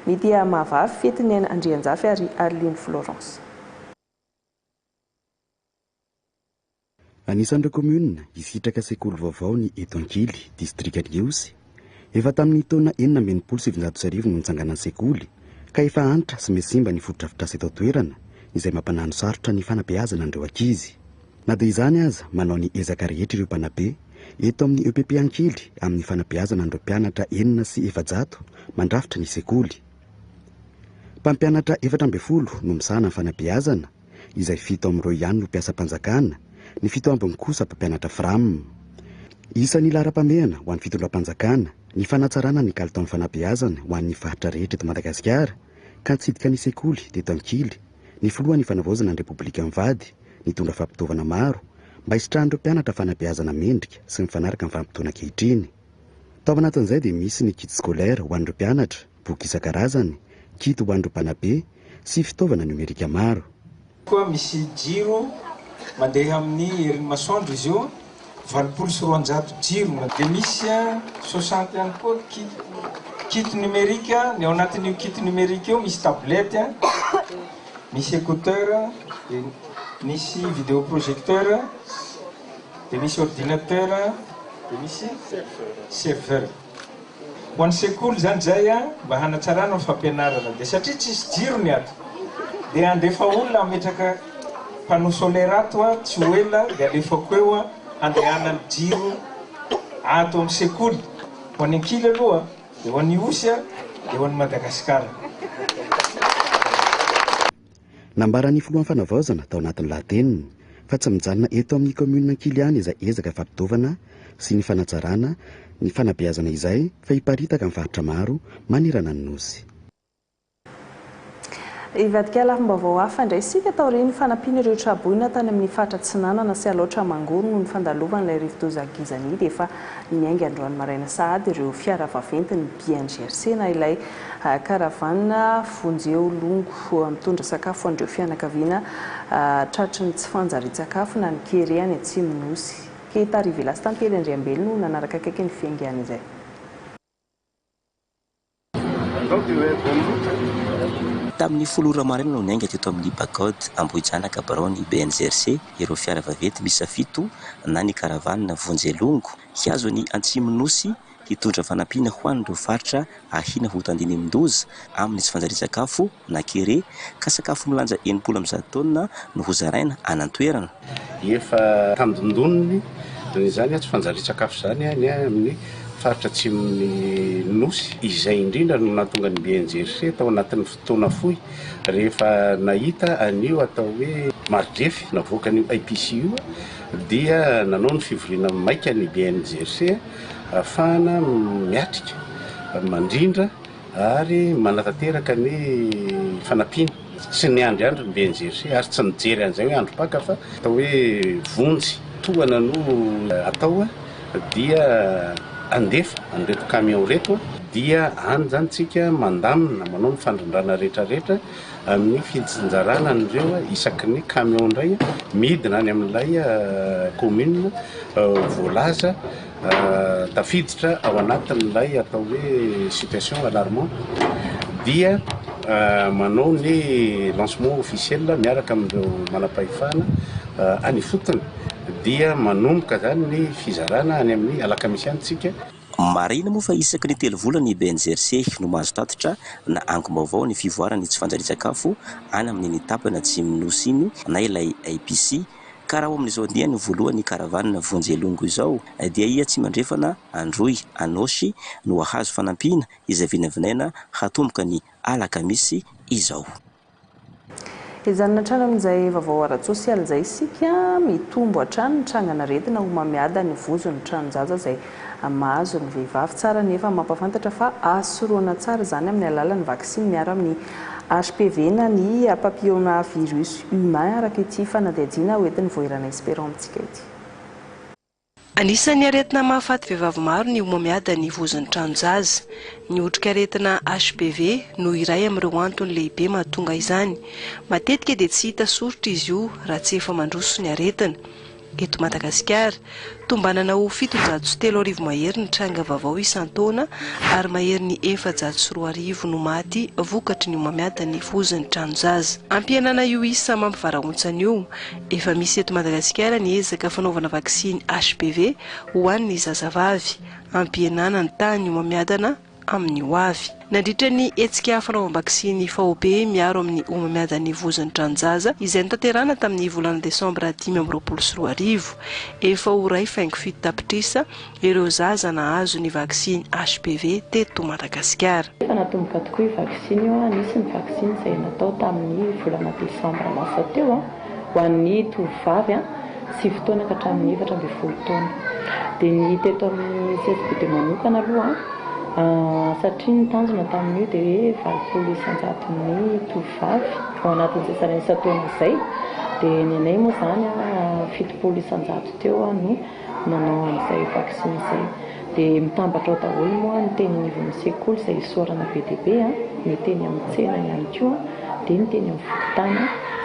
Mitia Mahavavy, Fetiniaina Andrianjafy ary Arline Florence. Anisan'ireo kaominina hisitraka sekoly vaovao ny eto Ankily, distrikan'i Ihosy. Efa tamin'ny taona 1966 no nitsanganan'ny sekoly, ka efa antitra sy mihasimba ny fotodrafitrasa eto an-toerana, izay mampanano sarotra ny fanabeazana an'ireo ankizy. Na dia izany aza, manao ny ezaka rehetra ireo mpanabe eto amin'ny EPP Ankily amin'ny fanabeazana an'ireo mpianatra 406 mandrafitra ny sekoly. Mpampianatra 14 no misahana ny fanabeazana, izay fito amin'ireo ihany no mpiasam-panjakana, ny fito ambiny kosa mpampianatra Fram. Isan'ny laharam-pahamehana ho an'ny fitondram-panjakana ny fanatsarana ny kalitaon'ny fanabeazana ho an'ny faritra rehetra eto Madagasikara ka nitsidika ny sekoly teto Ankily ny filohan'ny Fanavaozana ny Repoblika mivady nitondra fampitaovana maro mba hisitrahan'ireo mpianatra fanabeazana mendrika sy mifanaraka amin'ny vanim-potoana ankehitriny. Tao anatin'izay dia misy ny kit scolaire ho an'ireo mpianatra, boky isan-karazany, kit ho an'ireo mpanabe, sy fitaovana nomerika maro. Koa misy jiro mandeha amin'ny herin'ny masoandro izy io, 280 jiro. Dia misy soixante ihany koa kit, kit numérique, ny ao anatin'io kit numérique io misy tablette, misy écouteur, dia misy vidéo projecteur, dia misy ordinateur, dia misy serveur. Ho an'ny sekoly izany izay mba hanatsarana ny fampianarana dia satria tsisy jiro ny ato dia handefa olona hametraka panneau solaire ato tsy ho ela dia alefako eo handehanan'ny jiro ato amin'ny sekoly ho an'ny ankily aloha dia ho an'ny Ihosy dia ho an'i Madagasikara. Nambaran'ny filohan'ny Fanavaozana tao anatin'ny lahateniny fa tsy mijanona eto amin'ny kaominina Ankily ihany izay ezaka fampitaovana sy ny fanatsarana ny fanabeazana izay fa hiparitaka amin'ny faritra maro manerana ny Nosy. Hivadika lafim-baovao hafa indray isika taorian'ny fanampiana ireo tra-boina tany amin'ny faritra Atsinanana sy Alaotra Mangoro noho ny fandalovan'ilay rivodoza Gizani dia efa niainga androany maraina sahady ireo fiara vaventin'ny BNGRC na ilay caravane vonjeo longo mitondra sakafo ho an'ireo fianakaviana tratry ny tsy fanjarian-tsakafo na ny kere any Atsimon'ny Nosy. Keita Rivelasy Tantely Andriambelo no nanaraka akaiky ny fiaingan'izay. Tamin'ny folo ora maraina no niainga teto amin'ny Pagode Ambohijanaka biraon'ny BNGRC ireo fiara vaventy miisa fito na ny caravane Vonjelongo hihazo an'i Antsimo-Nosy hitondra fanampiana ho an'ireo faritra ahiana ho tandindomin-doza amin'ny tsy fanjarian-tsakafo na kere ka sakafo milanja 160 taonina no hozaraina any an-toerana. Efa tandindoniny izany tsy fanjarian-tsakafo izany any amin'ny faritra atsimon'ny Nosy. Izay indrindra no nahatonga ny BNGRC tao anatin'ny fotoana fohy rehefa nahita an'io atao hoe mari-drefy navoakan'io IPC io dia nanao ny fivoriana maika ny BNGRC ahafahana miatrika, mandrindra ary manatanteraka ny fanampiana. Tsy niandry andro ny BNGRC ary tsy nijery an'izay hoe androm-paka fa atao hoe vonjy tohana no atao dia andefa an'ireto camion ireto dia any izany tsika mandamina manao ny fandrindrana rehetra rehetra amin'ny fitsinjarana an'ireo isaky ny camion indray midina any amin'ilay commune voalaza Tafiditra ao anatin'ilay atao hoe situation alarmante dia manao ny lancement officiel miaraka amin'ireo manam-pahefana any ifotony dia manomboka izany ny fizarana any amin'ny alakamisy any tsika. Marihina moa fa isaky ny telo volana ny BNGRC no mahazo tatitra na angom-baovao ny fivoaran'ny tsy fanjarian-tsakafo any amin'iny tapany atsimon'ny Nosy iny na ilay IPC Ka raha ao amin'izao andiany voalohany Caravane Vonjy Elongo izao dia i Atsimo Andrefana, Androy, Anôsy no hahazo fanampiana izay vinavinaina hatomboka ny alakamisy izao. Hijanona hatrany amin'izay vaovao ara-tsosialy izay isika, mitombo hatrany ny trangan'aretina homamiadan'ny vozon'ny tranon-jaza izay Mahazo ny vehivavy tsara nefa mampafantatra fa azo sorohana tsara izany amin'ny alalan'ny vaksiny miaro amin'ny HPV na ny papillomavirus humain araka ity fanadihadiana hoentin'ny Vohirana Espérant amintsika ity. Anisan'ny aretina mahafaty vehivavy maro ny homamiadan'ny vozon'ny tranon-jaza. Ny otrikaretina HPV no iray amin'ireo antony lehibe mahatonga izany. Matetika dia tsy hita soritra izy io raha tsy efa mandroso ny aretina. Eto Madagasikara, tombanana ho 3700 mahery ny tranga vaovao isan-taona ary maherin'ny 2400 no maty vokatry ny homamiadan'ny vozon'ny tranon-jaza. Hampihenana io isa mampivarahontsana io, efa misy eto Madagasikara ny ezaka fanaovana vaksiny HPV ho an'ny zazavavy, hampihenana ny tahan'ny homamiadana amin'ny ho avy. Nandritra ny hetsika fanaovam-baksiny faobe miaro amin'ny homamiadan'ny vozon'ny tranon-jaza izay notanterahina tamin'ny volana desambra 2025, efa ho iray faingo fito tapitrisa ireo zaza nahazo ny vaksiny HPV teto Madagasikara. Efa natomboka tokoa io vaksiny io, nisy ny vaksiny izay natao tamin'ny volana desambra lasa teo ho an'ny tovovavy. Sivy taona ka hatramin'ny 14 taona. Dia ny teto amin'ny CSB deux manokana aloha, satria ny tanjona tamin'io dia hoe 80 isan-jaton'ny tovovavy ao anatin'izay salan'isan-taona izay, dia ny anay moa izany 70% teo no nanao an'izay vaksiny izay. Dia mitambatra ao daholo moa ny teny anivon'ny sekoly izay isaorana be dia be, ny teny amin'ny tsena ihany koa, dia ny teny amin'ny fokontany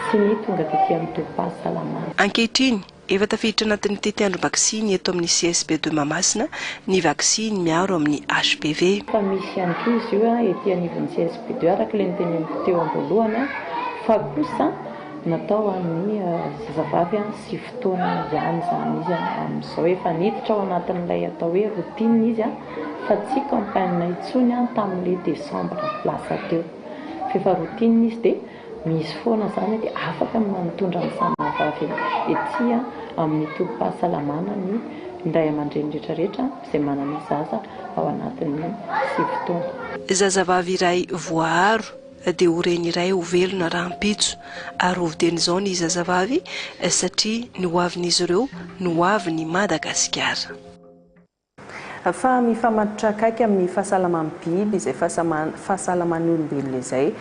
sy ny tonga tety amin'ny tobim-pahasalamana. Ankehitriny, efa tafiditra anatin'ny tetiandrom-baksiny eto amin'ny CSB de Mahamasina ny vaksiny miaro amin'ny HPV. Efa misy ihany koa izy io ety anivon'ny CSB de araka ilay noteneniko teo am-boalohany fa kosa natao an'ny zazavavy sivy taona ihany izany izy amin'izao. Efa niditra ao anatin'ilay atao hoe routine izy fa tsy campagne intsony tamin'ilay décembre lasa teo. Fa efa routine izy dia misy foana izany dia afaka mitondra ny zanavavy ety amin'ny tobim-pahasalamana ny ray aman-dreny rehetra rehetra izay manana zaza ao anatin'ny sivy taona. Zazavavy iray voaaro dia ho reny iray ho velona rahampitso ary hovidiana izao ny zazavavy satria ny hoavin'izy ireo no hoavin'i Madagasikara. Fa mifamatotra akaiky amin'ny fahasalaman'ny biby izay fahasalaman'ny olombelona izay.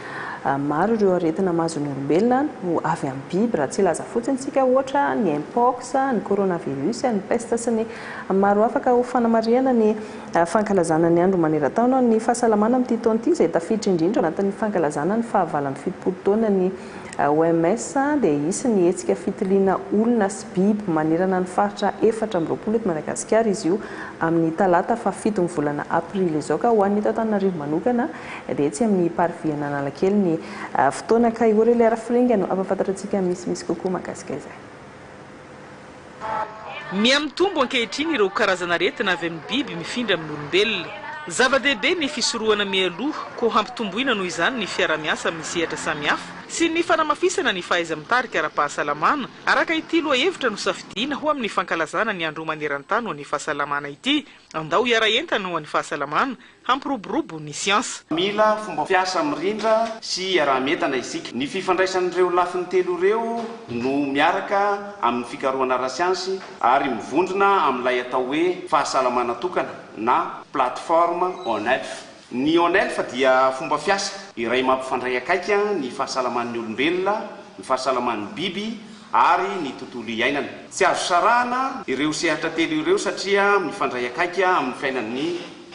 Maro ireo aretina mahazo ny olombelona no avy amin'ny biby, raha tsy hilaza fotsiny isika ohatra ny mpox, ny coronavirus, ny peste sy ny maro hafa ka ho fanamarihana ny fankalazana ny andro maneran-taona ny fahasalamana amin'ity taona ity izay tafiditra indrindra ao anatin'ny fankalazana ny faha 78 taonan'ny OMS dia hisy ny hetsika fitiliana olona sy biby manerana ny faritra 24 eto Madagasikara izy io amin'ny talata fahafito ny volana aprily izao ka ho an'ny eto Antananarivo manokana dia etsy amin'ny Parvis Analakely ny fotoana ka i Aurélia Rafiringa no hampahafantatra antsika misimisy kokoa mahakasika izay. Mihamitombo ankehitriny ireo karazan'aretina avy amin'ny biby mifindra amin'ny olombelona. Zava-dehibe ny fisorohana mialoha, koa hampitomboina noho izany ny fiarahamiasa amin'ny sehatra samihafa sy ny fanamafisana ny fahaiza-mitarika ara-pahasalamana, araka ity lohahevitra nosafidiana ho amin'ny fankalazana ny Andro maneran-tany ho an'ny fahasalamana ity, Andao hiara-hientana ho an'ny fahasalamana, hampiroborobo ny siansa. Mila fomba fiasa mirindra sy iaraha-mientana isika. Ny fifandraisan'ireo lafiny telo ireo no miaraka amin'ny fikarohana ara-siansy ary mivondrona amin'ilay atao hoe fahasalamana tokana na plateforme ONELF. Ny ONELF dia fomba fiasa iray mampifandray akaiky ny fahasalaman'ny olombelona, ny fahasalaman'ny biby ary ny tontolo iainana. Tsy azo sarahana ireo sehatra telo ireo satria mifandray akaiky amin'ny fiainan'ny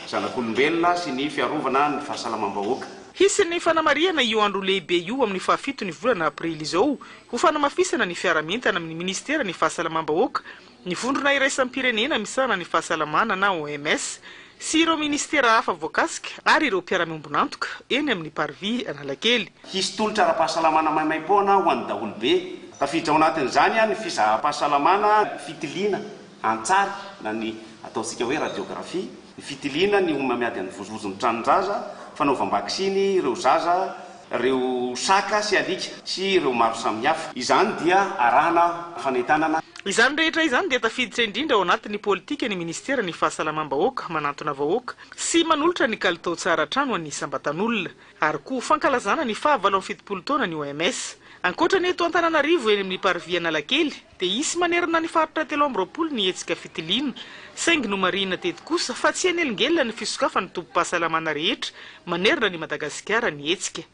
zanak'olombelona sy ny fiarovana ny fahasalamam-bahoaka. Hisy ny fanamarihana io andro lehibe io amin'ny fahafito ny volana aprily izao ho fanamafisana ny fiarahamientana amin'ny minisiteran'ny fahasalamam-bahoaka, ny vondrona iraisam-pirenena misahana ny fahasalamana na OMS sy ireo minisitera hafa voakasika ary ireo mpiara-miombon'antoka eny amin'ny Parvis Analakely. Hisy tolotra ara-pahasalamana maimaim-poana ho an'ny daholobe. Tafiditra ao anatin'izany ny fizaham-pahasalamana, fitiliana an-tsary na ny ataontsika hoe radiographie, ny fitiliana ny homamiadin'ny vozovozon'ny tranon-jaza, fanaovam-baksiny ireo zaza, ireo saka sy alika sy ireo maro samihafa. Izany dia arahana fanentanana. Izany rehetra izany dia tafiditra indrindra ao anatin'ny politikan'ny Ministeran'ny Fahasalamam-bahoaka manantona vahoaka sy manolotra ny kalitao tsara hatrany ho an'ny isam-batan'olona. Ary koa fankalazana ny faha 78 taona ny OMS. Ankoatra ny eto Antananarivo eny amin'ny Parvis Analakely dia hisy manerana ny faritra 23 ny hetsika fitiliana, saingy nomarihina teto kosa fa tsy hanelingelina ny fisokafan'ny tobim-pahasalamana rehetra manerana an'i Madagasikara ny hetsika.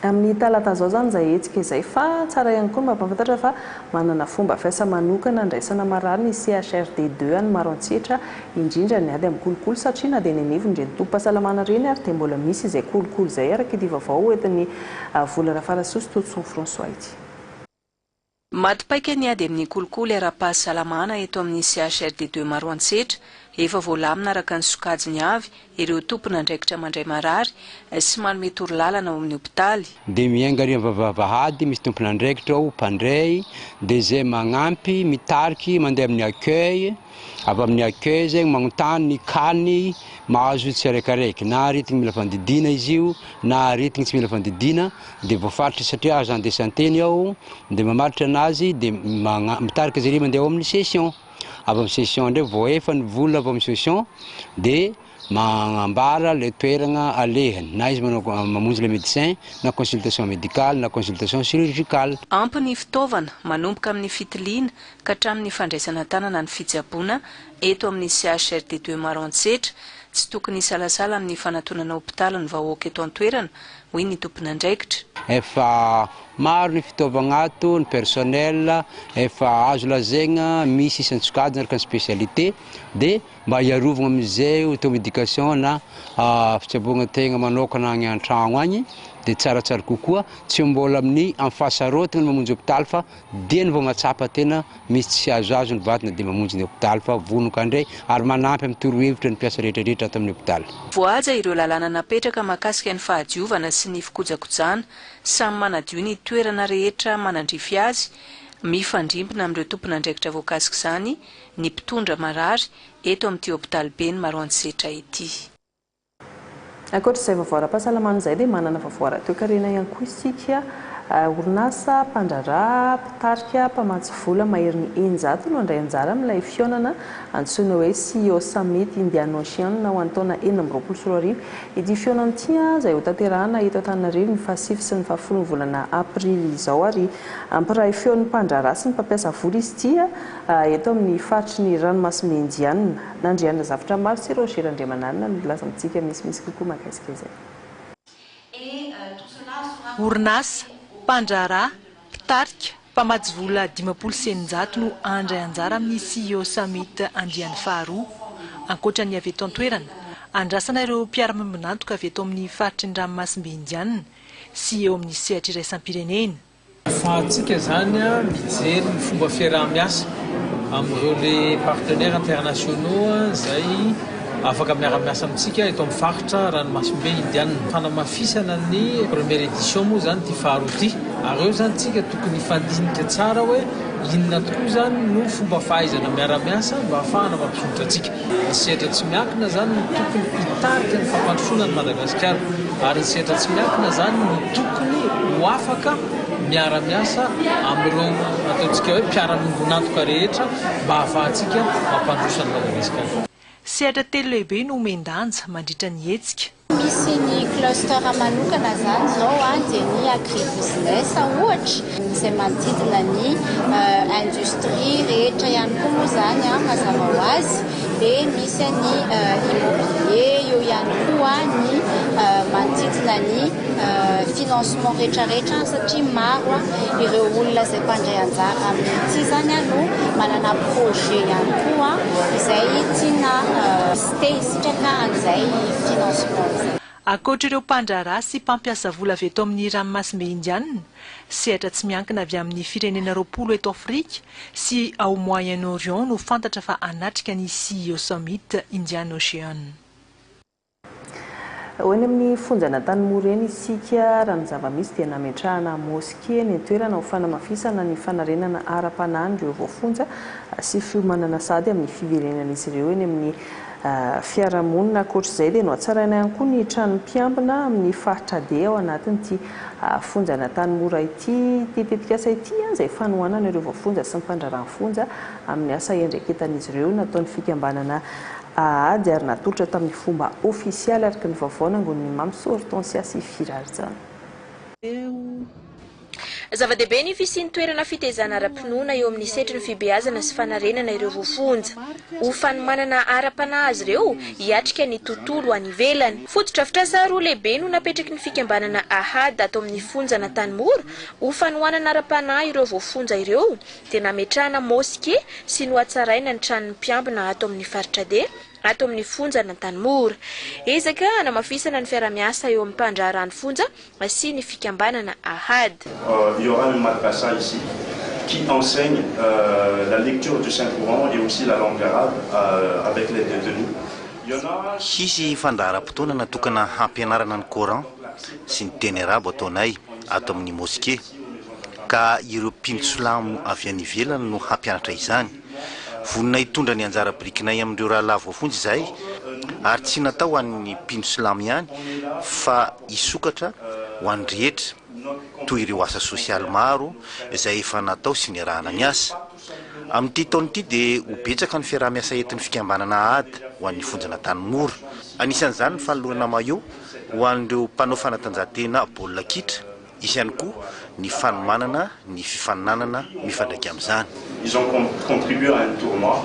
Amin'ny talata izao izany izay hetsika izay fa tsara ihany koa ny mampahafantatra fa manana fomba fiasa manokana handraisana marary ny CHRD deux any Maroantsetra indrindra ny ady amin'ny kolikoly satria na dia eny anivon'ireny tobim-pahasalamana ireny ary dia mbola misy izay kolikoly izay araka ity vaovao entin'i Vola Rafarasoa sy Todisoa François ity. Maty paika ny ady amin'ny kolikoly ara-pahasalamana eto amin'ny CHRD deux Maroantsetra. Efa voalamina araka ny sokajiny avy ireo tompon'andraikitra mandray marary sy manome torolalana ao amin'ny hopitaly. Dia miainga ary amin'ny vavahady, misy tompon'andraikitra ao, mpandray, dia izay magnampy, mitariky, mandeha amin'ny accueil, avy amin'ny accueil zegny magnontany ny cas-ny mahazo tsiraikaraiky, na aretigny mila fandidiana izy io, na aretigny tsy mila fandidiana, dia voafaritra satria agent de santé ny ao dia mamaritra anazy dia magna- mitarika zare mandeha ao amin'ny session, avy amin'ny session indray voaefa ny vola avy amin'ny session dia magnambara le toeragna alehany na izy manao mamonjy le médecin na consultation médicale na consultation chirurgicale. Ampy ny fitaovana, manomboka amin'ny fitiliana ka hatramin'ny fandraisana an-tanana ny fitsaboana eto amin'ny CHRD deux Maroantsetra. Tsy tokony hisalasala amin'ny fanatonana hopitaly ny vahoaka eto an-toerana hoy ny tompon'andraikitra. Efa maro ny fitaovagna ato, ny personnel efa azo lazaigna misy isan-tsokajiny araka ny spécialité dia mba hiarovagna amin'izay automédication na fitsaboagna tegna manokana agny an-tragno agny dia tsaratsara kokoa tsy mbola amin'ny amin'ny fahasarotagna ny mamonjy hopitaly fa dieny vao mahatsapa tena Misy tsy azoazo ny vatana dia mamonjy ny hopitaly fa vonoka handray ary manampy amin'ny torohevitra ny mpiasa rehetra rehetra ato amin'ny hopitaly. Voahaja ireo lalàna napetraka mahakasika ny fahadiovana sy ny fikojakojana, samy manadio ny toerana rehetra manandrify azy, mifandrimbona amin'ireo tompon'andraikitra voakasik'izany ny mpitondra marary eto amin'ity hopitaliben'i Maroantsetra ity. Ankoatra izay vaovao ara-pahasalamana izay dia manana vaovao ara-toekarena ihany koa isika. Orinasa, mpandraharaha, mpitarika, mpamatsy vola maherin'ny 600 no handray anjara amin'ilay fihaonana antsoina hoe CEO Summit Indian Ocean ho an'ny taona 2026. Ity fihaonana ity izay hotanterahina eto Antananarivo ny fahasivy sy ny fahafolon'ny volana aprily izao ary hampiray feon'ny mpandraharaha sy ny mpampiasa vola izy ity eto amin'ny faritry ny ranomasimbe Indiana. Nandrianina Zafitramaly sy Roger Randriamanalina no hilaza amintsika misimisy kokoa mahakasika izay. Orinasa, mpandraharaha, mpitarika, mpamatsy vola 650 no handray anjara amin'ny CEO Summit andiany faharoa. Ankoatra ny avy eto an-toerana, andrasana ireo mpiara-miombon'antoka avy eto amin'ny faritry ny ranomasimbe Indianina sy eo amin'ny sehatra iraisam-pirenena. Ahafahantsika izany mijery ny fomba fiaraha-miasa amin'ireo les partenaires internationaux izay afaka miara-miasa amintsika eto amin'ny faritra ranomasimbe Indianina. Fanamafisana ny première édition moa izany ity faharoa ity ary eo izany tsika tokony hifandinika tsara hoe inona tokoa izany no fomba fahaizana miara-miasa mba hahafahana mampisondrotra antsika. Ny sehatra tsy miankina izany no tokony hitarika ny fampandrosoana an'i Madagasikara ary ny sehatra tsy miankina izany no tokony ho afaka miara-miasa amin'ireo ataontsika hoe mpiara-miombon'antoka rehetra mba hahafahantsika mampandroso an'i Madagasikara. Sehatra telo lehibe no omen-danja mandritra ny hetsika. Misy ny cluster manokana izany izao dia ny agribusiness ohatra izay manodidina ny industrie rehetra ihany koa moa izany mazava ho azy dia misy ny immobilier eo ihany koa ny manodidina ny financement rehetra rehetra satria maro ireo olona izay mpandray anjara amin'ity izany no manana projet ihany koa izay tiana te hisitraka an'izay financement izay. Ankoatra ireo mpandraharaha sy mpampiasa vola avy eto amin'ny ranomasimbe Indianina, sehatra tsy miankina avy amin'ny firenena 20 eto Afrika sy ao Moyen-Orient no fantatra fa hanatrika ny CEO Summit Indian Ocean. Ho eny amin'ny fonjan'Antanimora eny isika, raha ny zava-misy dia nametrahana moske eny an-toerana ho fanamafisana ny fanarenana ara-panahin'ireo voafonja sy fiomanana sahady amin'ny fiverenan'izy ireo eny amin'ny fiarahamonina. Ankoatra izay dia nohatsaraina ihany koa ny trano mpiambina amin'ny faritra D ao anatin'ity fonjan'Antanimora ity. Ity tetikasa ity izay fanohanana ireo voafonja sy ny mpandraharaha ny fonja amin'ny asa iandraiketan'izy ireo nataon'ny fikambanana Ady ary natolotra tamin'ny fomba ofisialy araka ny vaovao nangonin'i Mamso Hortensia sy Firarijan. Zava-dehibe ny fisian'ny toerana fitaizana ara-pinoana eo amin'ny sehatry ny fibeazana sy fanarenana ireo voafonja. Ho fanomanana ara-panahy azy ireo hiatrika ny tontolo any ivelany. Fotodrafitrasa roa lehibe no napetraky ny fikambanana Ahad ato amin'ny fonjan'Antanimora ho fanohanana ara-panahy ireo voafonja ireo dia nametrahana moske sy nohatsaraina ny tranon'ny mpiambina ato amin'ny faritra D ato amin'ny fonjan'Antanimora. Ezaka hanamafisana ny fiarahamiasa eo amin'ny mpandraharaha ny fonja sy ny fikambanana Ahad. Il y aura une madrasa ici qui enseigne la lecture du Saint Coran et aussi la langue arabe avec les détenus. Il y en a. Hisy fandaharam-potoana natokana hampianarana ny Coran sy ny teny arabo ataonay ato amin'ny moske. ka ireo mpino silamo avy any ivelany no hampianatra izany. Vonona hitondra ny anjara birikinay amin'ireo rahalahy voafonja izahay ary tsy natao ho an'ny mpino silamo ihany fa hisokatra ho an'ny rehetra toy ireo asa sosialy maro izay efa natao sy niarahana niasa. Amin'ity taona ity dia ho betsaka ny fiaraha-miasa entin'ny fikambanana Ahad ho an'ny fonjan'Antanimora. Anisan'izany ny fanolorana maillot ho an'ireo mpanao fanatanjahantena baolina kitra Hisy ihany koa ny fanomanana ny fifaninanana mifandraika amin'izany. Ils ont contribué à un tournoi.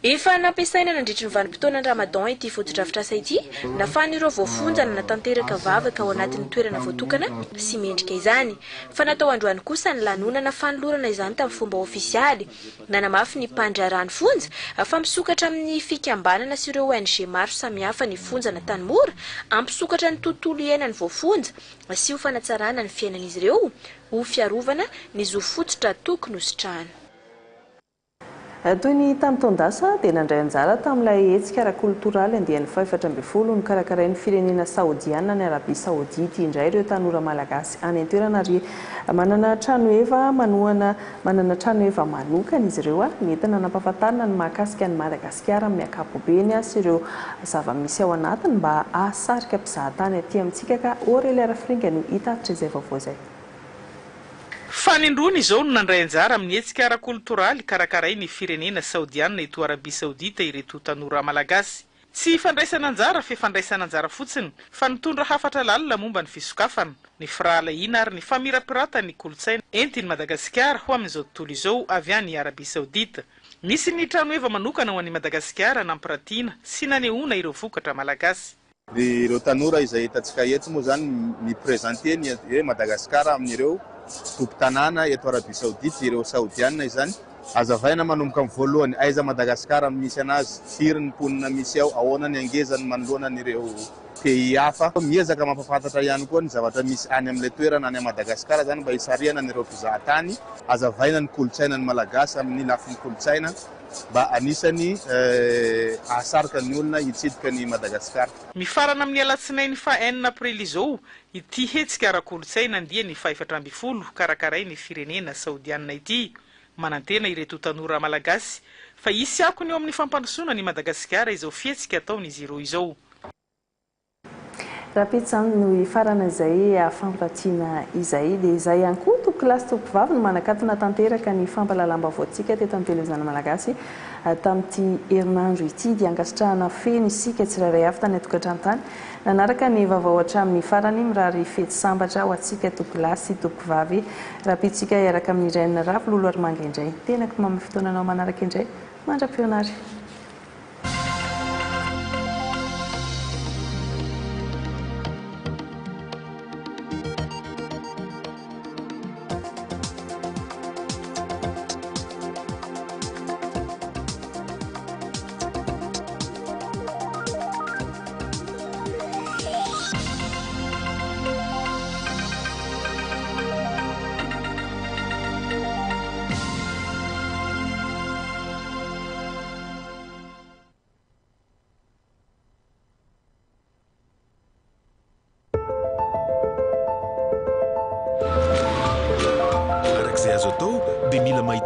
Efa nampiasaina nandritry ny vanim-potoanan'ny Ramadan ity fotodrafitrasa ity, nafahan'ireo voafonja nanatanteraka vavaka ao anatin'ny toerana voatokana sy mendrika izany. Fa natao androany kosa ny lanonana fanolorana izany tamin'ny fomba ofisialy. Nanamafy ny mpandraharaha ny fonja fa misokatra amin'ny fikambanana sy ireo ONG maro samihafa ny fonjan'Antanimora hampisokatra ny tontolo iainan'ny voafonja sy ho fanatsarana ny fiainan'izy ireo ho fiarovana ny zo fototra tokony ho sitrahana. Toy ny tamin'ny taon-dasa dia nandray anjara tamin'ilay hetsika ara-koltoraly andiany faha-14 nokarakarain'ny firenena Saodiana any Arabia Saodita indray ireo tanora malagasy any an-toerana ary manana tranoheva manohana Manana tranoheva manokana izy ireo nentina nampahafantarina ny mahakasika an'i Madagasikara amin'ny ankapobeny sy ireo zava-misy ao anatiny mba hahasarika mpizahatany aty amintsika ka Aurélia Rafiringa no hitatitra izay vaovao izay. Fanindroany izao no nandray anjara amin'ny hetsika ara-koltoraly karakarain'ny firenena Saodianina eto Arabia Saodita ireto tanora Malagasy. Tsy fandraisana anjara fe fandraisana anjara fotsiny fa nitondra hafatra lalina momba ny fisokafana, ny firahalahiana ary ny famirapiratan'ny kolontsaina entin'i Madagasikara ho amin'izao tontolo izao avy any Arabia Saodita. Nisy ny tranoheva manokana ho an'i Madagasikara nampiratiana sy nanehoana ireo vokatra malagasy. Ireo tanora izay hitantsika eto moa izany mi-presenter ny hoe Madagasikara amin'ireo tompon-tanàna eto Arabie Saoudite, ireo Saodianina izany. Hazavaina manomboka amin'ny voalohany, aiza Madagasikara no misy anazy, firy ny mponina misy ao, ahoana ny hangezany manoloana an'ireo pays hafa. Miezaka mampahafantatra ihany koa ny zavatra misy any amin'ilay toerana any Madagasikara izany mba hisarihana an'ireo mpizahatany. Hazavaina ny kolontsaina ny Malagasy amin'ny lafiny kolontsaina. Mba anisany hahasarika ny olona hitsidika an'i Madagasikara. Mifarana amin'ny alatsinainy faha enina aprily izao ity hetsika ara-kolontsaina andiany faha 14 karakarain'ny firenena saodianina ity. Manantena ireto tanora malagasy fa hisy akony eo amin'ny fampandrosoana an'i Madagasikara izao fihetsika ataon'izy ireo izao. Rahampitso izany no hifarana izay fampiratiana izay. Dia izay ihany koa tompokolahy sy tompokovavy no manakatona tanteraka ny fampahalalam-baovaontsika teto amin'ny Televiziona Malagasy tamin'ity herinandro ity. Dia ankasitrahana feno isika tsirairay avy tany an-tokantrano tany nanaraka ny vaovao hatramin'ny farany. Mirary fety sambatra ho antsika tompokolahy sy tompokovavy. Rahampitso isika hiaraka amin'ny Reine Ravololo Harimanga indray. Tenako manome fotoana anao manaraka indray. Mandra-pihaona ary. Araka izay azo atao dia mila mahita.